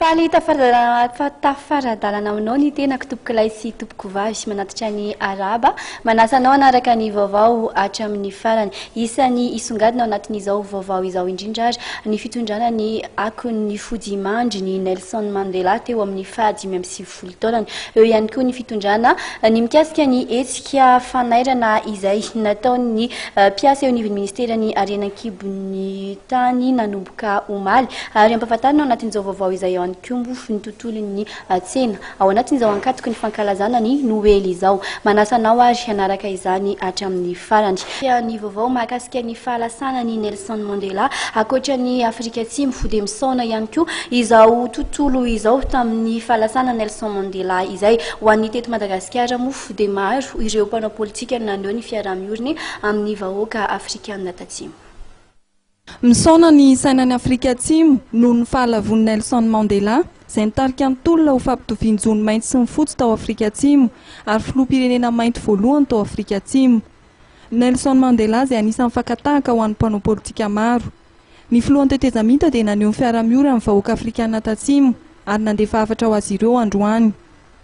Faly tafara-dalana aminao ny tenako tompokolahy sy tompokovavy manatitra ny arahaba manasa anao hanaraka ny vaovao hatramin'ny farany. Isan'ny hisongadina ao anatin'izao vaovao izao indrindra ary ny fitondrana ny akon'ny fodimandry ny Nelson Mandela teo amin'ny faha 95 taonany. Eo ihany koa ny fitondrana ny mikasika ny hetsika fanairana izay nataon'ny mpiasa eo anivon'ny ministeran'ny harena an-kibon'ny tany nanomboka omaly. Ary ampahafantarina ao anatin'izao vaovao izay ihany koa moa ny tontolon'ny tsena ao anatin'izao ankatoky ny fankalazana ny Noely izao. Manasa anao ary hanaraka izany hatramin'ny farany. Ny vaovao mahakasika ny fahalasanan'i Nelson Mandela ankoatra an'i Afrika Atsimo dia misaona ihany koa izao tontolo izao tamin'ny fahalasana Nelson Mandela izay. Ho an'ny teto Madagasikara moa dia maro ireo mpanao politika no naneho ny fiaraha-mioriny amin'ny vahoaka Afrikana Tatsimo. Misaona ny sainan'i Afrika Atsimo noho ny fahalavoan'i Nelson Mandela, izay nitarika ny tolona ho fampitovian-jo ny mainty sy ny fotsy tao Afrika Atsimo ary filoham-pirenena mainty voalohany tao Afrika Atsimo. Nelson Mandela izay anisan'ny fakan-tahaka ho an'ny mpanao politika maro. Ny filohan'ny tetezamita dia naneho ny fiaraha-miory amin'ny vahoaka Afrikana Tatsimo ary nandefa hafatra ho azy ireo androany.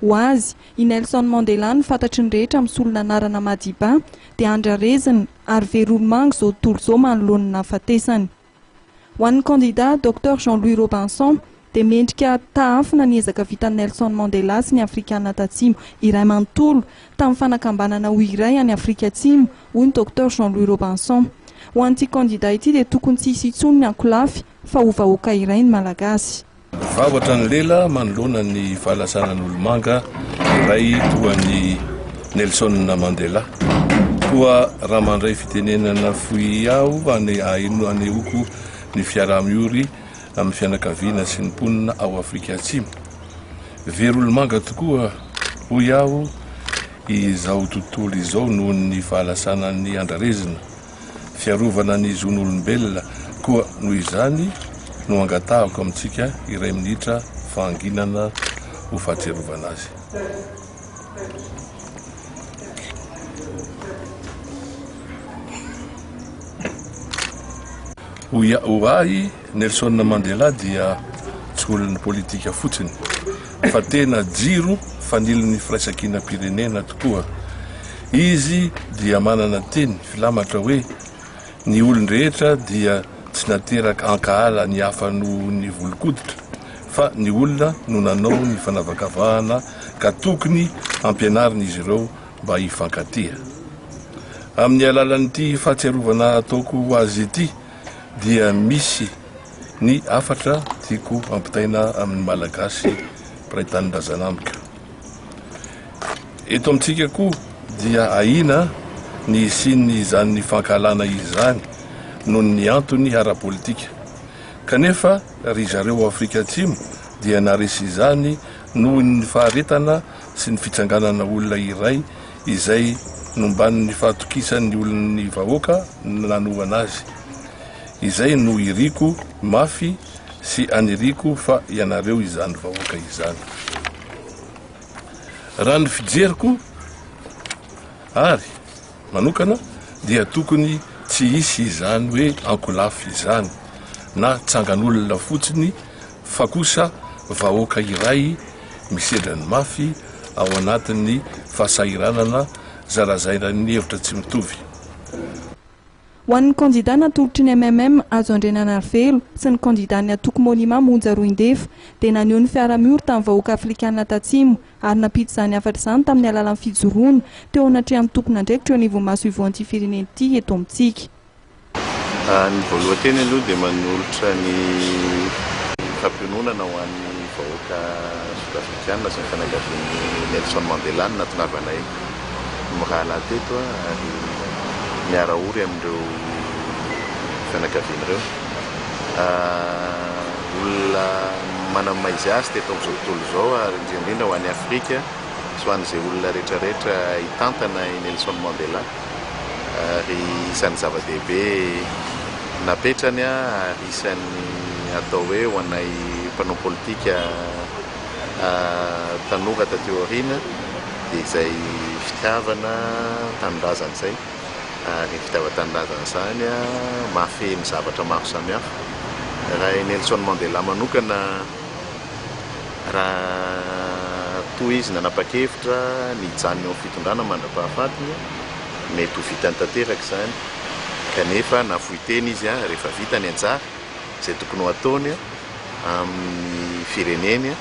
Ho azy, i Nelson Mandela no fantatry ny rehetra amin'ny solon'anarana Madiba, dia andrarezina ary very olomanga izao tontolo izao manoloana ny nahafatesany. Ho an'ny kandida Docteur Jean Louis Robinson, dia mendrika tahafina ny ezaka vitan'i Nelson Mandela sy ny Afrikana Tatsimo iray manontolo tamin'ny fanakambanana ho iray an'i Afrika Atsimo, hoy ny Docteur Jean Louis Robinson. Ho an'ity kandida ity dia tokony tsy hisy intsony ny ankolafy fa ho vahoaka iray ny Malagasy. Vahotra ny lela manoloana ny fahalasanan'olomanga iray toa an'i Nelson Mandela. Koa raha mandray fitenenana fohy aho anehoako ny fiaraha-miory amin'ny fianakaviana sy ny mponina ao Afrika Atsimo. Very olomanga tokoa, hoy aho, izao tontolo izao noho ny fahalasanan'ny andrarezina. Fiarovana ny zon'olombelona koa noho izany no angatahako amintsika iray minitra fahanginana ho fahatsiarovana azy. Ho ahy, Nelson Mandela dia tsy olon'ny politika fotsiny fa tena jiro fanilon'ny firaisankinam-pirenena tokoa. Izy dia manana teny filamatra hoe, Ny olon-drehetra dia tsy nateraka hankahala ny hafa noho ny volon-koditra, fa ny olona no nanao ny fanavakavahana ka tokony hampianarina izy ireo mba hifankatia. Amin'ny alalan'ity fahatsiarovana ataoko ho azy ity dia misy ny hafatra tiako hampitaina amin'ny Malagasy mpiray tanindrazana amiko. Eto amintsika koa dia ahiana ny hisian'izany fankahalana izany noho ny antony ara-politika. Kanefa ry zareo ao Afrika Atsimo dia naharesy izany noho ny faharetana sy ny fitsanganana olona iray izay nomban'ny fahatokisan'ny olon'ny vahoaka nanohana azy. Izay no iriko mafy sy aniriako fa ianareo izany vahoaka izany. Raha ny fijeriko ary manokana dia tokony tsy hisy izany hoe ankolafy izany na tsangan'olona fotsiny fa kosa vahoaka iray misedra ny mafy ao anatin'ny fahasahiranana zarazainan'ny hevitra tsy mitovy. Ho an'ny kandida natolotry ny mmm Hajo Andriananarivelo sy ny kandidan'ny antoko Monima Monja Roindefo dia naneho ny fiara-miory tamin'ny vahoaka afrikana tatsimo ary nampita izany hafatra izany tamin'ny alalan'ny fijoroana teo anatrehan'ny tompon'andraikitra eo anivon'ny masoivohon'ity firenena ity eto amintsika. Ny voalohan-teny aloha dia manolotra ny fampiononana ho an'ny vahoaka sodafrikana sy ny fianakavian'i Nelson Mandela ny nahatongavanay mirahalahy teto ary miara-ory amin'ireo fianakaviana ireo. Olona manamaizy azy teto amin'izao tontolo izao ary indrindra indrindra ho an'i Afrika sy ho an'izay olona rehetra rehetra hitantana i Nelson Mandela ary isan'ny zava-dehibe napetrany ary isan'ny atao hoe ho anay mpanao politika tanora taty aoriana dia izay fitiavana tanindrazana izay ary ny fitiavan-tanindrazana izany mahafehy ny zavatra maro samihafa. Raha i Nelson Mandela manokana Raha toa izy nanapa-kevitra ny hijanona eo amin'ny fitondrana mandra-pahafatiny, mety ho vitany tanteraka izany. Kanefa nahafoy tena izy rehefa vita ny anjara izay tokony ho ataony amin'ny fireneny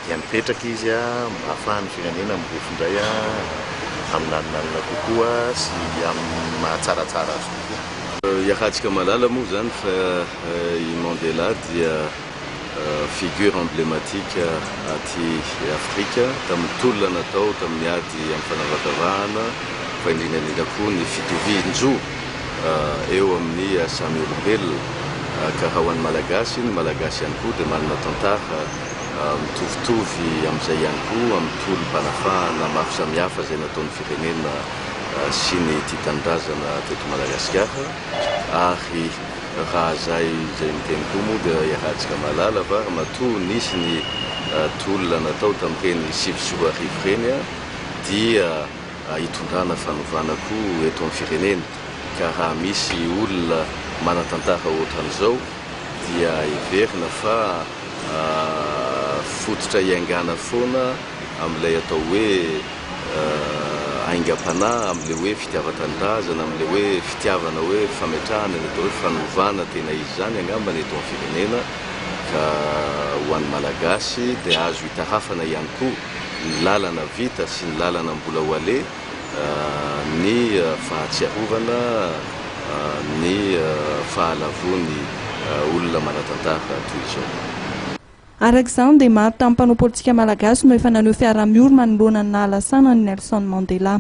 dia nipetraka izy mba hahafahan'ny firenena miroso indray amin'ny lalinalina kokoa sy amin'ny maha tsaratsara azy kokoa. Iarahantsika mahalala moa izany fa i Mandela dia figure emblématique aty Afrika tamin'ny tolona natao tamin'ny ady amin'ny fanavakavahana fa indrindra indrindra koa ny fitovian-jo eo amin'ny samy olombelona ka raha ho an'ny Malagasy, ny Malagasy ihany koa dia manana tantara mitovitovy amin'izay ihany koa amin'ny tolom-panafahana maro samihafa izay nataon'ny firenena sy ny tia tanindrazana teto Madagasikara ary Raha zay izay miteny koa moa dia iarahantsika mahalala fa matoa nisy ny tolona natao tamin'ireny 2009 ireny dia hitondrana fanovana koa eto amin'ny firenena ka raha misy olona manan-tantara ohatran'izao dia heverina fa fototra hiaingàna foana amin'ilay atao hoe aingam-panahy amin'ilay hoe fitiavan-tanindrazana, amin'ilay hoe fitiavana hoe fametrahana ny atao hoe fanovana tena izy izany angamba ny eto amin'ny firenena ka ho an'ny Malagasy dia azo itarafana ihany koa ny lalana vita sy ny lalana mbola ho aleha ny fahatsiarovana ny fahalavoan'ny olona manan-tantara toy izao. Araka izany dia maro tamin'ny mpanao politika malagasy no efa naneho fiaraha-miory manoloana ny nahalasana an'i Nelson Mandela.